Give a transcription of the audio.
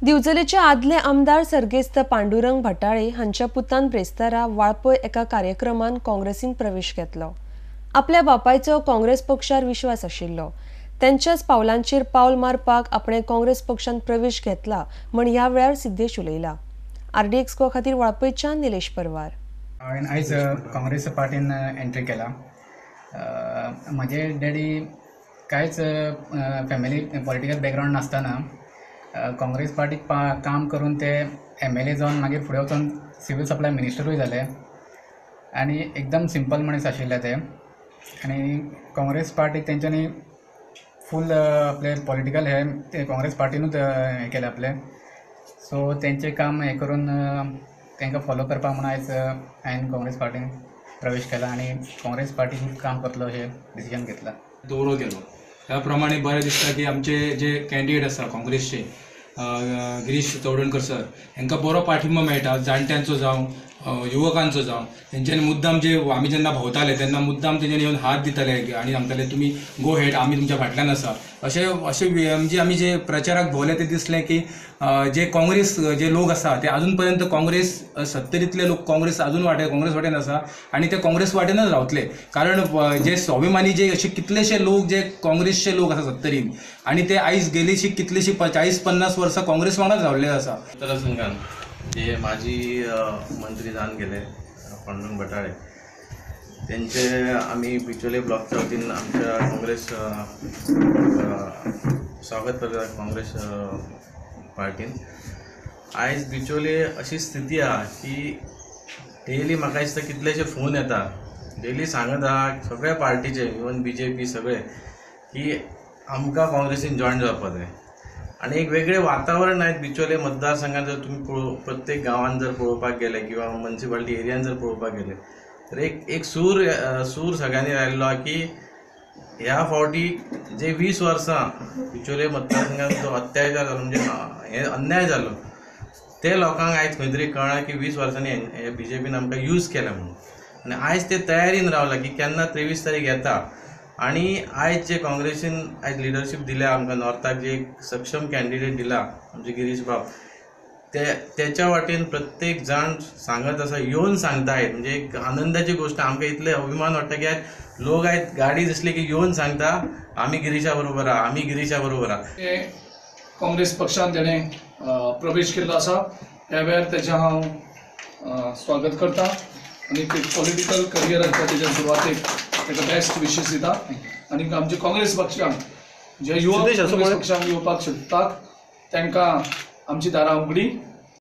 दिवचलेचे आदले आमदार सर्गेस्त पांडुरंग भटाळे हांच्या पुतान ब्रेस्तारा वाळपय एका कार्यक्रमान काँग्रेसीन प्रवेश घेतलो. आपल्या बापायचो काँग्रेस पक्षार विश्वास आशिल्लो, त्यांच्याच पावलांचेर पावल मारपाक आपणे काँग्रेस पक्षान प्रवेश घेतला म्हण ह्या वेळार सिद्धेश उलयला. आरडीएक्स गोवा खातीर वाळपयच्यान निलेश परवार. हांवें आयज काँग्रेस पार्टीन एंट्री केला. म्हजे डॅडी कांयच फॅमिली पॉलिटिकल बॅकग्रावंड नासतना काँग्रेस पार्टीक काम करून ते MLA जावन मागीर फुडें वचून सिव्हील सप्लाय मिनिस्टरूय जाले आनी एकदम सिंपल मनीस आशिल्ले ते. आनी काँग्रेस पार्टीक तेंच्यांनी फूल आपले पॉलिटिकल हे ते काँग्रेस पार्टीनूच हें केलें आपलें. सो तेंचें काम हें करून तांकां फॉलो करपाक म्हूण आयज हांवें काँग्रेस पार्टीन प्रवेश केला आनी काँग्रेस पार्टीन काम करतलो अशें डिसिजन घेतलां. दौरो केलो त्या प्रमाणे बरें दिसता की आमचे जे कॅन्डिडेट आसा काँग्रेसचे गिरीश चवडणकर सर हांकां बरो पाठिंबो मेळटा, जाणट्यांचो जावं युवकांचो जावं. तेंच्यांनी मुद्दाम जे आमी जेन्ना भोंवताले तेन्ना मुद्दाम तेंच्यांनी येवन हात दिताले आनी सांगताले तुमी गो हेड, आमी तुमच्या फाटल्यान आसा. अशें अशें म्हणजे आमी जे प्रचाराक भोंवले ते दिसलें की जे काँग्रेस जे लोक आसा ते अजून पर्यंत काँग्रेस सत्तरींतले लोक काँग्रेस अजून वाटे काँग्रेस वाटेन आसा आनी ते काँग्रेस वाटेनच रावतले. कारण जे स्वाभिमानी जे अशे कितलेशे लोक जे काँग्रेसचे लोक आसा सत्तरीन आनी ते आयज गेलीशी कितलीशी 40-50 वर्सां काँग्रेस वांगडाच रावल्ले आसा. मतदारसंघान जे माजी मंत्री जावन गेले पांडुरंग भटाळे त्यांचे आमी बिचोले ब्लॉकच्या वतीन आमच्या काँग्रेस स्वागत करता काँग्रेस पार्टीन. आयज बिचोले अशी स्थिती आहा की डेली म्हाका दिसता कितलेशे फोन येता, डेली सांगत आहा सगळ्या पार्टीचे इवन BJP सगळे की आमकां काँग्रेसीन जॉयन जावपाक जाय. आनी एक वेगळें वातावरण आयज बिचोले मतदारसंघात जर तुमी प्रत्येक गांवांत जर पळोवपाक गेले किंवा मुन्सिपालिटी एरियान जर पळोवपाक गेले तर एक एक सूर सूर सगळ्यांनी लायिल्लो आहा की ह्या फावटी जे 20 वर्सां बिचोले मतदारसंघात जो अत्याचार जालो म्हणजे हे अन्याय जालो ते लोकांक आयज खंय तरी कळ्ळां की 20 वर्सांनी हे BJPन आमकां यूज केला म्हणून. आनी आयज ते तयारीन रावला की केन्ना 23 तारीख येता. आनी आयज जे काँग्रेसीन आयज लिडरशीप दिल्या आमकां नॉर्थाक जे एक सक्षम कॅन्डिडेट दिला आमचे गिरीश बाब ते तेच्या वाटेन प्रत्येक जाण सांगत आसा, येवन सांगता आयज. म्हणजे एक आनंदाची गोश्ट, आमकां इतले अभिमान वाडटा की आयज लोक आयज गाडी दिसली की येवन सांगता आमी गिरीशा बरोबर आहा, आमी गिरीशा बरोबर आहा. काँग्रेस पक्षान तेणें प्रवेश केल्लो आसा, ह्या वेळार तेजें हांव स्वागत करता आनी पॉलिटिकल करियराच्या तेच्या सुरवातेक ताका बेस्ट विशीस दिता. आनी आमचे काँग्रेस पक्षांक जे युवक काँग्रेस पक्षांक येवपाक शकतात तांकां आमची दारां उगडी.